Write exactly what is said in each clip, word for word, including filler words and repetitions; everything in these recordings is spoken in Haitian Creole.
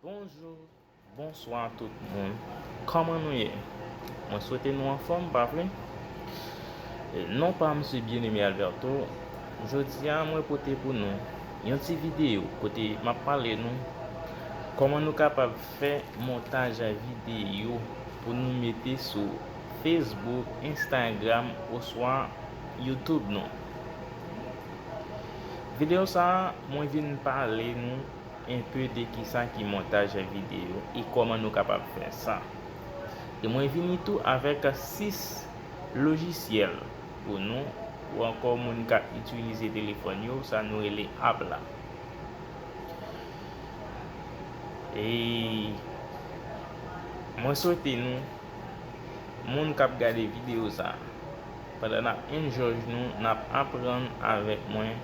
Bonjou, bonswa tout moun. Kòman nou ye? Mwen swete nou anfòm, pa vre? E, non pa m se Bien-Aimé Alberto. Jodi a, mwen pote pou nou yon ti videyo kote m ap pale nou kòman nou kapab fè montaj videyo pou nou mete sou Facebook, Instagram, oswa YouTube nou. Videyo sa a, mwen vin pale nou enpe de kisa ki montaj videyo e kòman nou kapab fè sa. E mwen vini tou avèk sis lojisyèl pou nou, ou ankò moun k ap itilize telefòn yo, sa nou rele app la. E mwen swete nou, moun k ap gade videyo sa, pandan n ap enjoy nou, n ap aprann avèk mwen,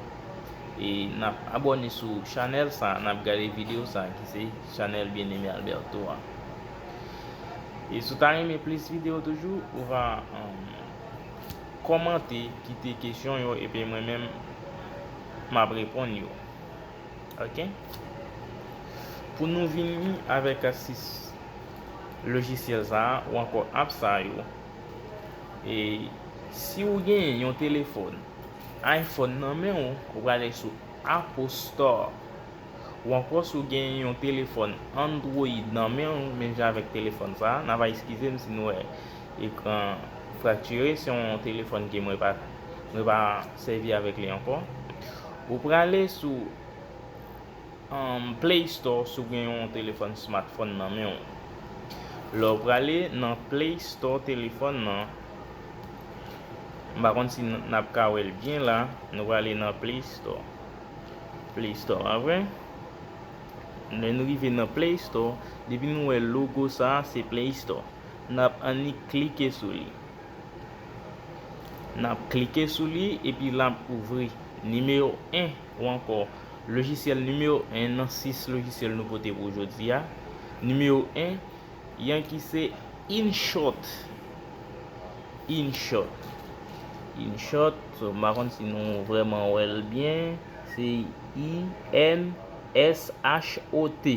e n ap abòne sou chanèl sa, n ap gade videyo sa, ki se chanèl Bien-Aimé Alberto a. E si w ta renmen plis videyo toujou, ou va, um, kòmante, kite kesyon yo, epi mwen menm, m ap reponn yo. Ok? Pou nou vini avèk sis lojisyèl sa a, ou ankò app sa yo, e si w gen yon telefòn iPhone nan men w, ou prale sou Apple Store. Ou ankò, si w gen yon telefòn Android nan men w, menm jan avèk telefòn sa a, n a va eskize m si nou wè ekran fraktire, se yon telefòn ke mwen pa, mwen pa sèvi avèk li ankò. Ou prale sou, um, Play Store si w gen yon telefòn smartphone nan men w. Lè w prale nan Play Store telefòn nan, m pa konn si n, n ap ka wè l byen la, nou prale nan Play Store. Play Store, pa vre? Lè nou rive nan Play Store, depi nou wè logo sa a, se Play Store. N ap annik klike sou li. N ap klike sou li, epi l ap ouvri. Nimewo en, ou ankò, lojisyèl nimewo en nan sis lojisyèl nou pote pou jodi a. Nimewo en, yon ki se InShot. InShot. InShot, so, m pa konn si nou vrèman wè l byen. Se I N S H O T.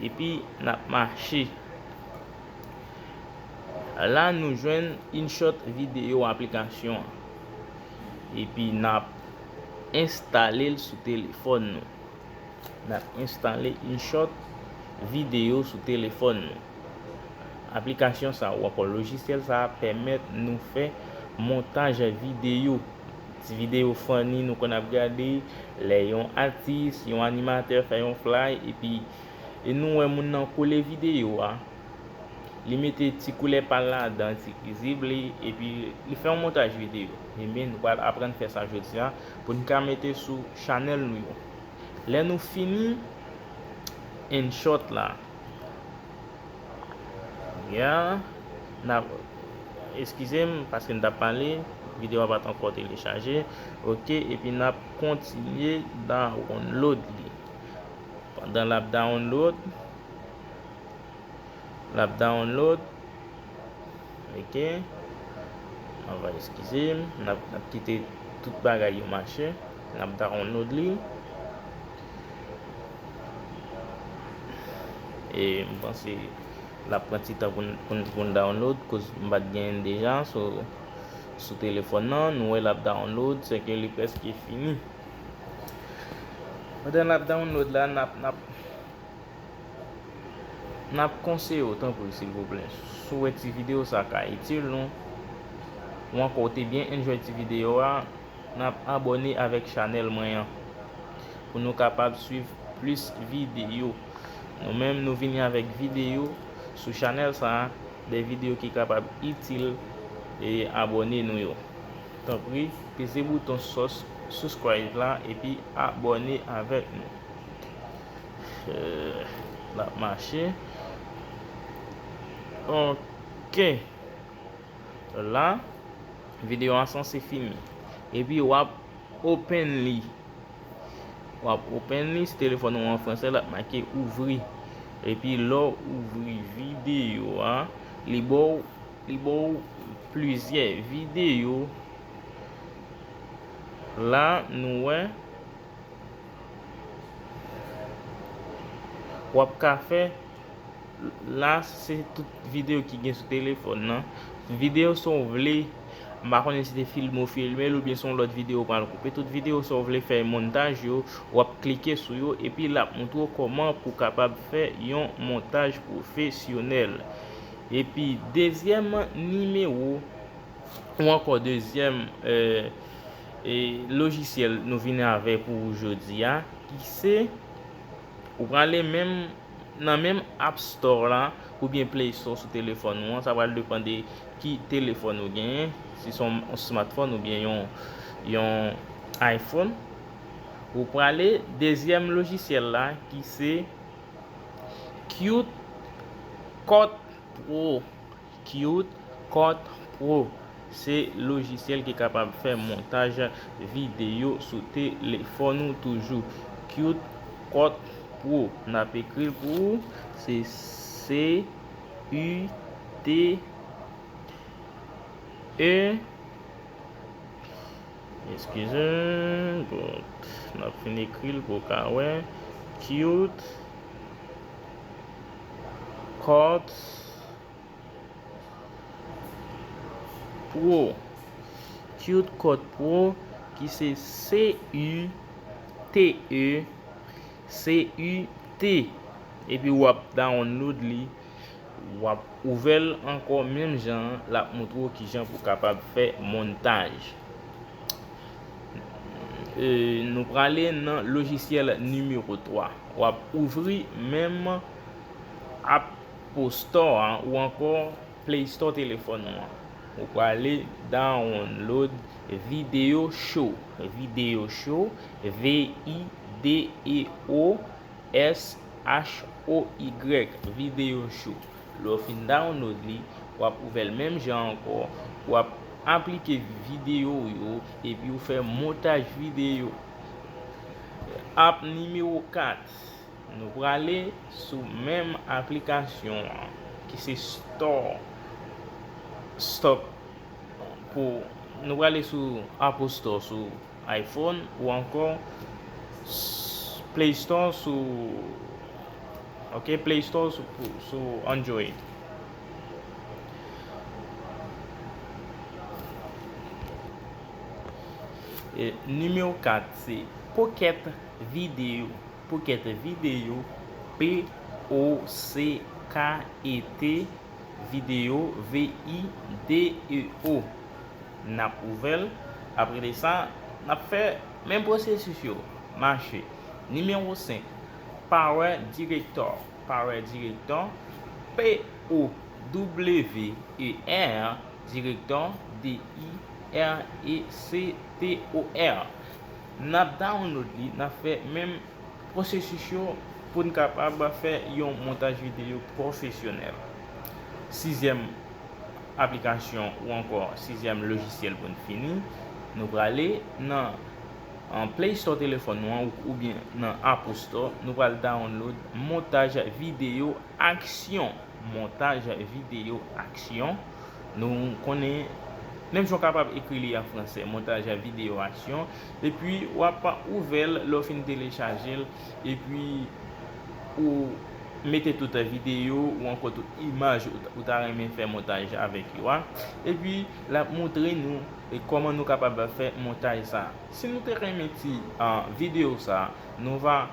Epi, n ap mache. La, nou jwenn InShot videyo aplikasyon an. Epi, n ap enstale l sou telefòn nou. N ap enstale InShot videyo sou telefòn nou. Aplikasyon sa a, ou ankò lojisyèl sa a, pèmèt nou fè montaj videyo. Ti videyo funny nou konn ap gade, lè yon atis, yon animatè fè yon fly, epi, e nou wè moun nan kole videyo a, li mete ti koulè pa l ladan, ti kizib li, epi li fè yon montaj videyo. Ebyen, nou pral aprann fè sa jodi a pou n ka mete sou chanèl nou yo. Lè nou fini InShot la, ya, n ap, eskize m, paske m t ap pale, videyo a pa t ankò telechaje. Ok, epi n ap kontinye download li. Pandan l ap download, l ap download. Ok. Anvan, eskize m. N ap, n ap kite tout bagay yo mache. N ap download li. E m panse l ap pran ti tan pou n, pou n, pou n download, koz m pa t genyen l deja sou, sou telefòn nan. Nou wè l ap download, sèke li prèske fini. Pandan l ap download la, n ap, n ap N ap konseye w, tanpri, silvouplè, si w wè ti videyo sa ka itil nou, ou ankò w te byen enjoy ti videyo a, n ap abòne avèk chanèl mwen an pou nou kapab swiv plis videyo. Nou menm, nou vini avèk videyo sou chanèl sa a, de videyo ki kapab itil e abòne nou yo. Tanpri, peze bouton sus-, subscribe la epi abòne avèk nou. Eh, l ap mache. Ok. La, videyo a sanse fini. Epi w ap open li. W ap open li, si telefòn ou an fransè, l ap make ouvri. Epi lè w ouvri videyo a, li ba w, li ba w plizyè videyo. La, nou wè, w ap ka fè la, se tout videyo ki gen sou telefòn nan. Videyo sa w vle, m pa konnen si te filme w filme l oubyen se yon lòt videyo w pral koupe. Tout videyo sa w vle fè montaj yo, w ap klike sou yo, epi l ap montre w kòman pou w kapab fè yon montaj pwofesyonèl. Epi dezyèm nimewo, ou ankò dezyèm, e, e, lojisyèl nou vin avè pou jodi a, ki se, ou prale menm nan menm App Store la oubyen Play Store sou telefòn ou an, sa pral depann de ki telefòn ou genyen, si se yon smartphone oubyen yon, yon iPhone. Ou prale dezyèm lojisyèl la ki se CutCut Pro. CutCut Pro. Se lojisyèl ki kapab fè montaj videyo sou telefòn ou toujou. CutCut Pro. N ap ekri l pou ou. Se C U T E. Eskize m. Bon, n ap fin ekri l pou w ka wè. CutCut Pro. CutCut Pro, ki se C U T E, C U T. Epi w ap download li, w ap ouvè l ankò menm jan an, l ap montre w kijan pou w kapab fè montaj. E, nou prale nan lojisyèl nimewo twa. W ap ouvri menm App Store an ou ankò Play Store telefòn ou an. Ou prale download Video Show. Video Show, V I D E O S H O Y, Video Show. Lè w fin download li, w ap ouvè l menm jan ankò, w ap aplike videyo w yo, epi w fè montaj videyo. App nimewo kat, nou prale sou menm aplikasyon an, ki se Store, Store pou, nou prale sou Apple Store sou iPhone ou ankò s-, Play Store sou, ok, Play Store sou, pou, sou Android. E, nimewo kat se Pocket Video. Pocket Video, P O C K E T, Video, V I D E O. N ap ouvè l. Apre de sa, n ap fè menm pwosesis yo mache. Nimewo senk, Power Director. Power Director, P O W E R, Director, D I R E C T O R. N ap download li, n ap fè menm pwosesis yo pou n kapab fè yon montaj videyo pwofesyonèl. Sizyèm aplikasyon ou ankò sizyèm lojisyèl pou n fini, nou prale nan, an Play Store telefòn nou an ou, oubyen nan Apple Store, nou pral download montaj videyo aksyon. Montaj videyo aksyon. Nou konnen, menm jan w kapab ekri li an fransè, montaj videyo aksyon. Epi, w ap ouvè l lè w fin telechaje l. Epi, ou mete tout videyo ou ankò tout imaj ou, ou ta renmen fè montaj avèk yo a. Epi, l ap montre nou, e, kòman nou kapab fè montaj sa. Si nou te renmen ti, a, videyo sa, nou va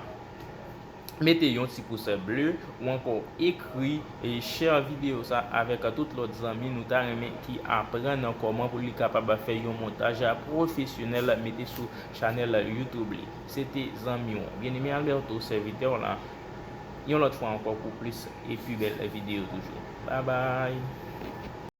mete yon ti pous ble ou ankò ekri e share videyo sa avèk tout lòt zanmi nou ta renmen ki aprann kòman pou li kapab fè yon montaj pwofesyonèl mete sou chanèl YouTube li. Se te zanmi w, Bien-Aimé Alberto, sèvitè w la, yon lòt fwa ankò pou plis e pi bèl videyo toujou. Babay!